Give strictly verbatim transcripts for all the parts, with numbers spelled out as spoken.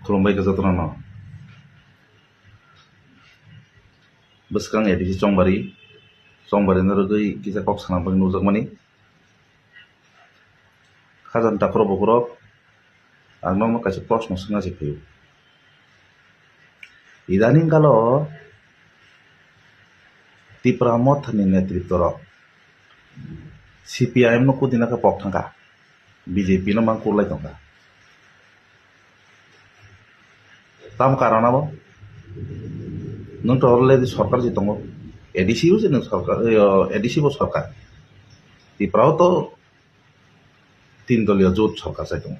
Khulumbai khe jotono no. Bwskang A D C Chongbari, Chongbari no rwgwi kisa kok sana bagwi nukjakmani. Khajani takhurok bukhurok, ang nokno kaisa proshno swngna se phaio. Idaning kalo Tipra Mothani netritworok C P I M no kudina khe pok thangkha, B J P no mang kurlai tongkha. Tamo karon abo? Nwng to already sorkar se tongo, A D C o se nwng sorkar, eh, A D C bo sorkar. Tipra o to tin doliyo jot sorkar chai tongo.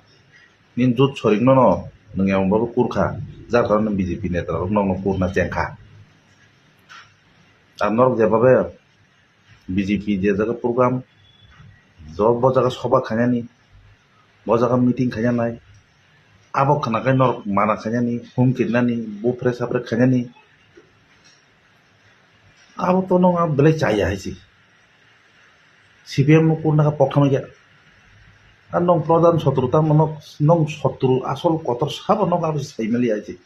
Nini jot sorikno no nwng emon babo kurkha, jar karon B J P netarok nokno kurna chengkha. Ar norok jebabe B J P je jaga program, jo bo jaga soba khainani, bo jaga meeting khainanai, abo khwnakhai norok mana khainani, humkirnani, bupre sapre khainani, abo to nong ang belai chaya hai se. C P M no kurna kha pokthama ya. Ar nong prodhan sotru tamo nok, nong sotru asol kotor sabo nok abo se saimali hai se.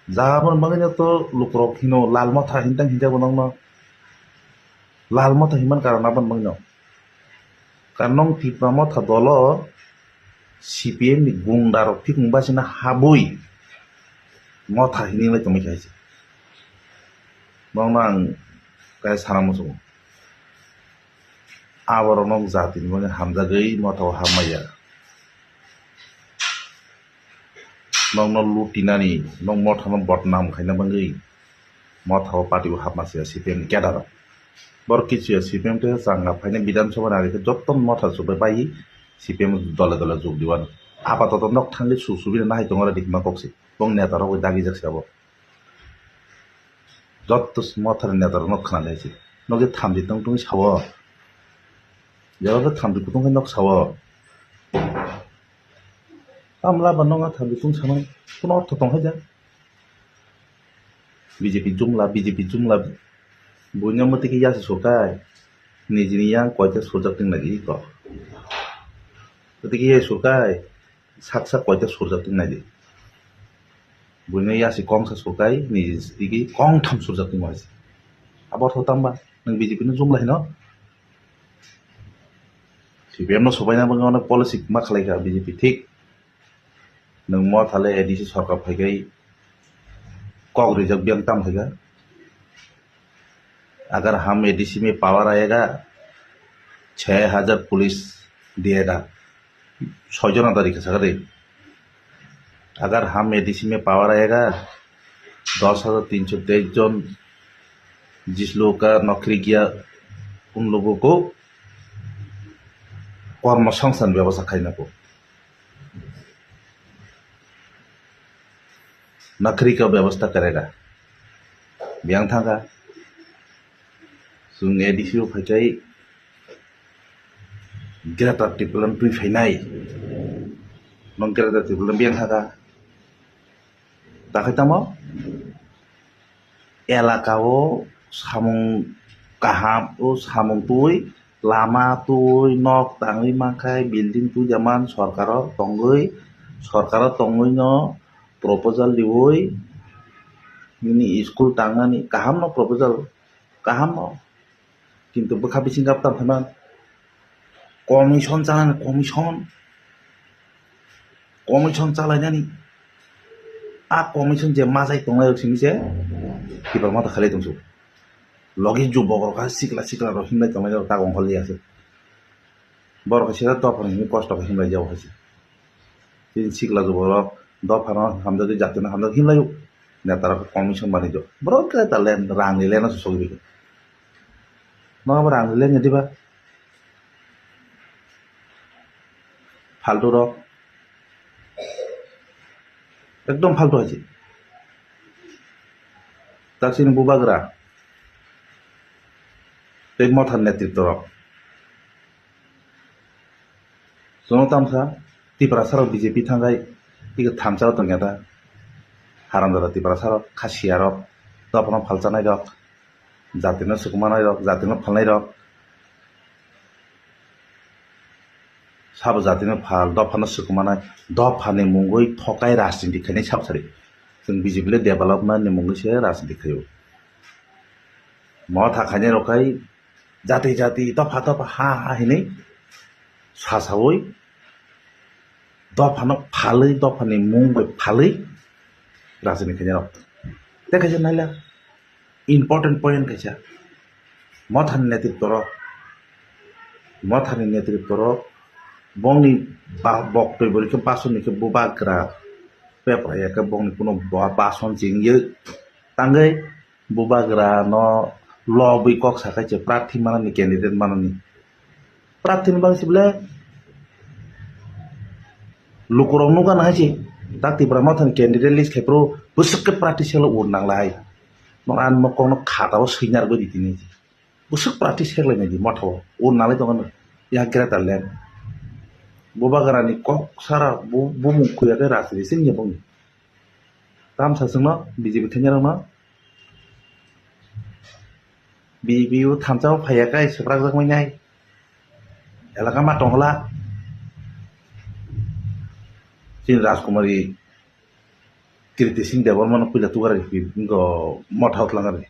Jabon bagwi no to lukurok hino lal motha hintang hinjabo nokno. Lal motha hinman karon abon bagwi no. Karon nong Tipra Motha dolo C P M ni gunda rok phikung basina habwi motha hinwi lai tongwi kha hai se. Nokno ang kaya sana muchungo. Aborok nok jatini bagwi hamjagwi motha o hapmaya. Nokno lutinani, nok mothano bodnam khaina bagwi motha o party o hapma se C P M ni cadre rok. Borok kichu ya C P M tei changa phaina Bidhan Sabha ni agikhe joto motha chubai bai C P M dole dole jug diwan. Apatoto nok thangwi su subina nahai tongo re dikma kok se. Bong neta rok bai dagijak se abo. Joto mothani neta rok nok khna lai se. Nok je thamdi tong tong sawo. Jora thamdi kutung khe nok sawo. Tamla ba nokha thamdi tung samani kuno ortho tong hai da. B J P jumla, B J P jumla. Buino mwtwi khe yasi surkai. Nijini yang koita surjak ting nai iko. Mwtwi khe yasi surkai. Sak sak koita surjak ting nai di. Buino yasi kongsa surkai, nijini kongtham surjak ting waisi. Abo ortho tamba, nwng B J P no jumla hino. C P M no sobaina bagwi onek policy ma khlai kha B J P thik. Nwng motha le A D C sorkar phaikai kok rijak biyang tam khaika. Agar hum A D C mein power aayega, chhe hajar police diyega. Soi jona dari kha sakha de. Agar hum A D C mein power aayega, dos hajar tinso teis jon jis log ka naukri kiya, un logo ko kormo songsthan byabostha khaina ko. Naukri ka byabostha karega. Biyang thangkha. Chwng A D C o phaikai Greater Tipraland twi phainai. Nong Greater Tipraland biyang thangkha. Takhai tamo? Elaka o samung kaham, o samung twi, lama twi, nok tangwi mankhai, building twi jaman sorkaro tongwi, sorkaro tongwi no proposal diwi, nini school tangnani kaham no proposal, kaham no. Kintu bwkha bising gap tang phaiman commission chanani commission, commission chalainani a commission je majai tongnai rok simi se Tipra Motha khalai tongsu. Logi jubok rok ha sikla sikla rok himlai tongnai rok tak ongkhorli ase. Borok kaisa dopha ni himwi kosto khe himlai jago hai se. Chini sikla juborok dophano hamjagwi jatino hamjagwi himlaio. Netarok commission manwi jago. Borok khe ta len, rangni leno se sogwi rikha. Nobo rangni len ya diba? Faltu rok. Ekdom faltu hai se. Ta chini bubagra. Tei motha netritwo rok. Chwngno tamsa Tiprasa rok B J P thangkhai tei thamsa rok tongya ta. Haramjada Tiprasa rok, Khasiya rok, dophano phalchanai rok, jatino swkmanai rok, jatino phalnai rok. Sabo jatino phal, dophano swkmanai, dophani mungwi thokai rajniti khainai sabo sari. Chwng B J P le development ni mungwi se rajniti khaio. Motha khainai rok khai jati jati, dopha dopha, ha ha hinwi sasaui dophano phalwi, dophani mung bai phalwi rajniti khainai rok. Tei kaisa naila important point kaisa, mothani netritwo rok, mothani netritwo rok bongni ba-, boktwi bo rikhe basoni khe bubagra pepra ya khe bongni kuno ba-, bason chengye tangwi bubagra no lobwi kok sakai se prarthi manani, candidate manani. Prarthi ni bagwi se bole lukurok nukha na hai se, tak Tipra Motha ni candidate list khai phuru bwswk khe prarthi selo ur nang lai. Nok an nok kok no khata o swinar gwi di tini. Bwswk prarthi sek lai nai di Motha o ur nang lai tongo ya greater land. Bubagra ni kok sara bu-, bumung khuya khe rajniti sing ya bongni. Tamsa chwngno B J P khainai rokno B J P o thansa o phaiya kai swprak jak mai nai. Elaka ma tongla. Chini Rajkumari Kirti Singh Debbarma no puila tugar ri pi ngo Motha o tlang ari.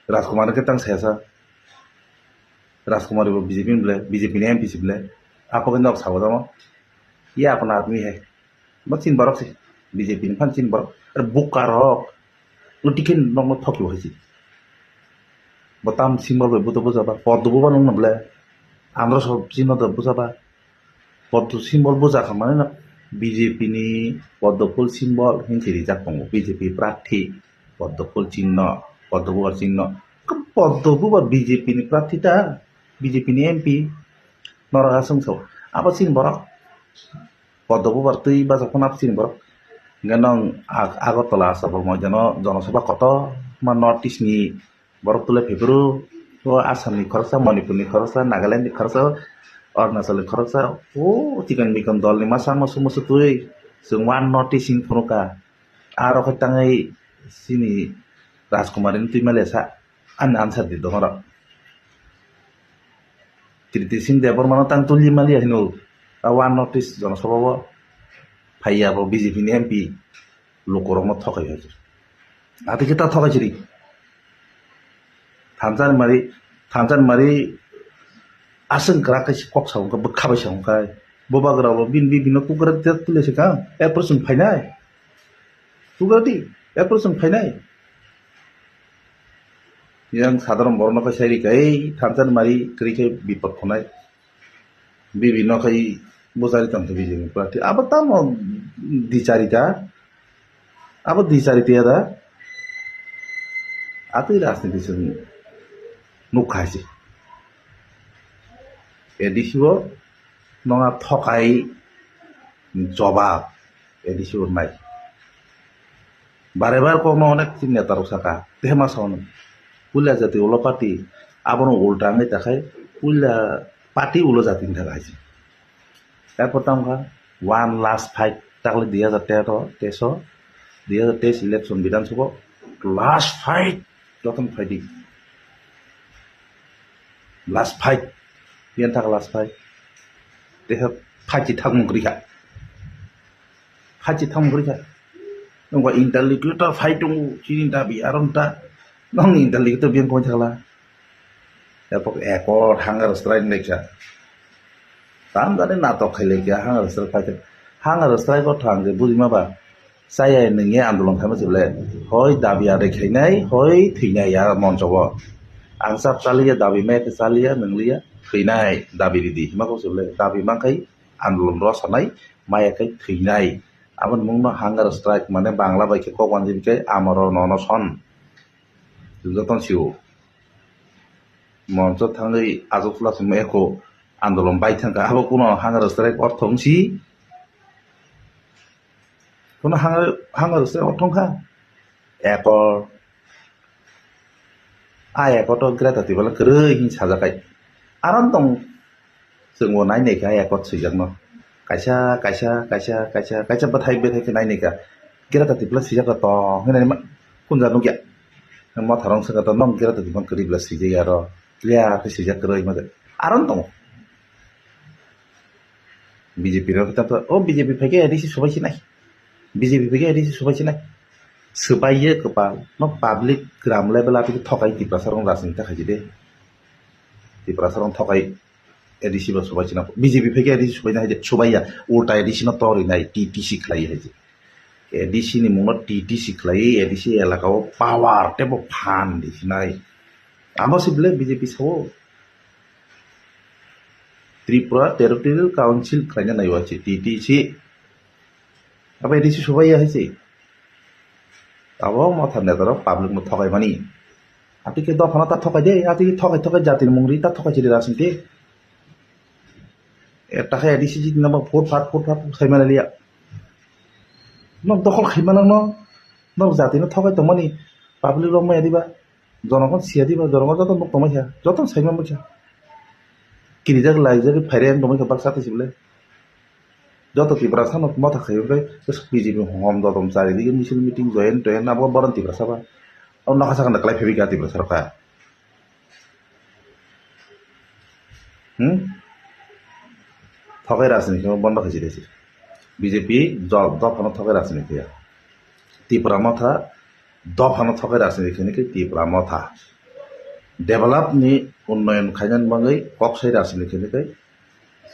Rajkumari khe tang saya sa. Rajkumari bo B J P ni ble, B J P ni M P si ble. Apo khe nok sabo tamo. Ye apna admi hai. Bo chini borok se, B J P ni phan chini borok. Ar buka rok, no ticket nokno thokyo hai se. Bo tam symbol bai buto bujaba, poddo buba nokno ble, andro so chino do bujaba. Poddo symbol buja kha mane na B J P ni poddo full symbol hinsi rijak tongo, B J P prarthi, poddo full chinno, poddo bubar chinno. Poddo bubar B J P ni prarthi ta, B J P ni M P, norok aswng sao. Abo chini borok. Poddo bubar twi bachak phano chini borok. Hingke nong Ag-, Agartala Asabal moidano jonosabha kotor ma North East ni borok tule phaiphuru. O Assam ni khoroksa, Manipur ni khoroksa, Nagaland ni khoroksa, Arunachal ni khoroksa, o chikon mikon dol ni masa musu musu twi chwng one North East hing phunukha. Aro khe tangwi chini Rajkumari ni twi male sa. Ani answer di dongora. Kirti Singh Debbarma no tang tuli mali hino. A one North East jonosabha o phaiya bo B J P ni M P lukurok no thokai hai. Ati kita thokai chiri. Thansan mari, thansan mari aswng krak kai kok sa wngkha, bwkha bai sa wngkha. Bubagra bo bin bin no kukra tule se kang. Approach phainai. Tuga di, apple chwng phainai. Yang sadharon borokno khe sai rikha, ei thansa ni mari kwrwi khe bipot khonai. Bibi no khai bujari tongtho B J P ni party. Abo tamo dicharita. Abo dicharita ya da. Atwi rajniti chwng nukha se. A D C o nongna thokai jobab A D C o nai. Bare bare kokno onek chini neta rok saka, tei ma sao nung. Puila jati ulo party, abono ulta wngwi takhai, puila party ulo jati ni thaka hai se. Erpor tamo kha, one last fight, takle dui hajar tero, teso, dui hajar teis election Bidhan Sabha, last fight, jotono phaidi. Last fight, yan thaka last fight. Teha phachi thangmung kwrwi kha. Phachi thangmung kwrwi kha. Nungkha interlocutor fight tongo, chini dabi aro nta. Nong interlocutor biyang koi thakla. Epok ekor hunger strike nai kha. Tam jani natok khai lai kha hunger strike fight. Hunger strike o thang je bujima ba. Chaya nungya andolon khaima se bole. Hoi dabi adai khainai, hoi thwinai ya moncho o. Ang chap chaliya, dabi maya khe chaliya, nungliya, thwinai, dabi ridi. Hima kok se bole, dabi mankhai andolon rw sanai, maya khe thwinai. Aboni mungno hunger strike, mane Bangla bai khe kok wanjini khe amoro nono son. Jotono sio. Moncho thangwi achuk chwla se maya kho andolon bai thangkha. Abo kuno hunger strike ortho wngsi. Kuno hunger, hunger strike ortho wngkha. Ekor. A ekor to Greater Tipraland kwrwi hin sajakai. Aron tong chwngbo nai nai kha ekor swijakno. Kaisa, kaisa, kaisa, kaisa, kaisa bwthai, bwthai khe nai nai kha. Greater Tipraland swijak tong hinani ma-, kunja nukya. Motharong swngkha to nong Greater Tipraland kwrwi bwla swijak aro. Clear khe swijak kwrwi ma de. Aron tongo. B J P rok ta to, o B J P phaikhe A D C subai sinai. B J P phaikhe A D C subai sinai. Subai ye kwpal. No public gram level a twi thokai Tiprasa rok rajniti khaidi de. Tiprasa rok thokai A D C bo subai sinai. B J P phaikhe A D C subai nai de, subai ya. Ulta A D C no tori nai, T T C khlai hai je. A D C ni mungno T T C khlai, A D C elaka o power tebo phan di sinai. Amo si bele B J P sao. Tripura Territorial Council khlaina naiwa si T T C. Abo A D C subai ya hai se. Abo motha neta rok public no thokai mani. Ati ke dophano ta thokai de, ati ke thokai thokai jati ni mungri ta thokai chili rajniti. Eta khe A D C jiti nabo phut phat phut phat sai mani liya. Nok dokhol khai mano no. Nok jati no thokai tongmani public rok maya diba. Jonogon siya diba, jonogon joto nuk tongmai kha, joto sai manbai kha. Kirijak laijak phaireng tongmai kha baksa twi sibole. Joto Tiprasa no motha khai wngkhe B J P hom dodom chari dige misil meeting join toin abo boron Tiprasa ba. O nokha sakha kwlai phaibai kha Tiprasa rok kha. Hmm? Thokai rajniti khe bondo khai chiri. B J P jo-, dophano thokai rajniti ya. Tipra motha dophano thokai rajniti khe Tipra motha. Develop ni unnoyon khainani bagwi kok sai rajniti khe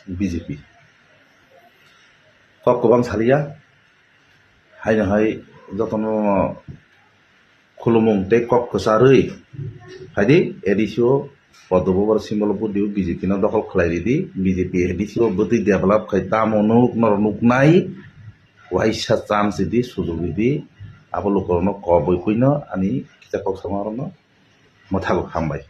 B J P. Kok kwbang saliya. Haino hai jotono khulumung tei kok kwcharwi phaidi A D C o Padma Babur symbol o vote di, B J P no dokhol khlai ridi, B J P A D C o bwtwi develop khai tamo nuk norok nuknai, waisa chance ridi, sujok ridi, abo lukurokno kobwi puino ani kisa kok samarokno mwthago hambai.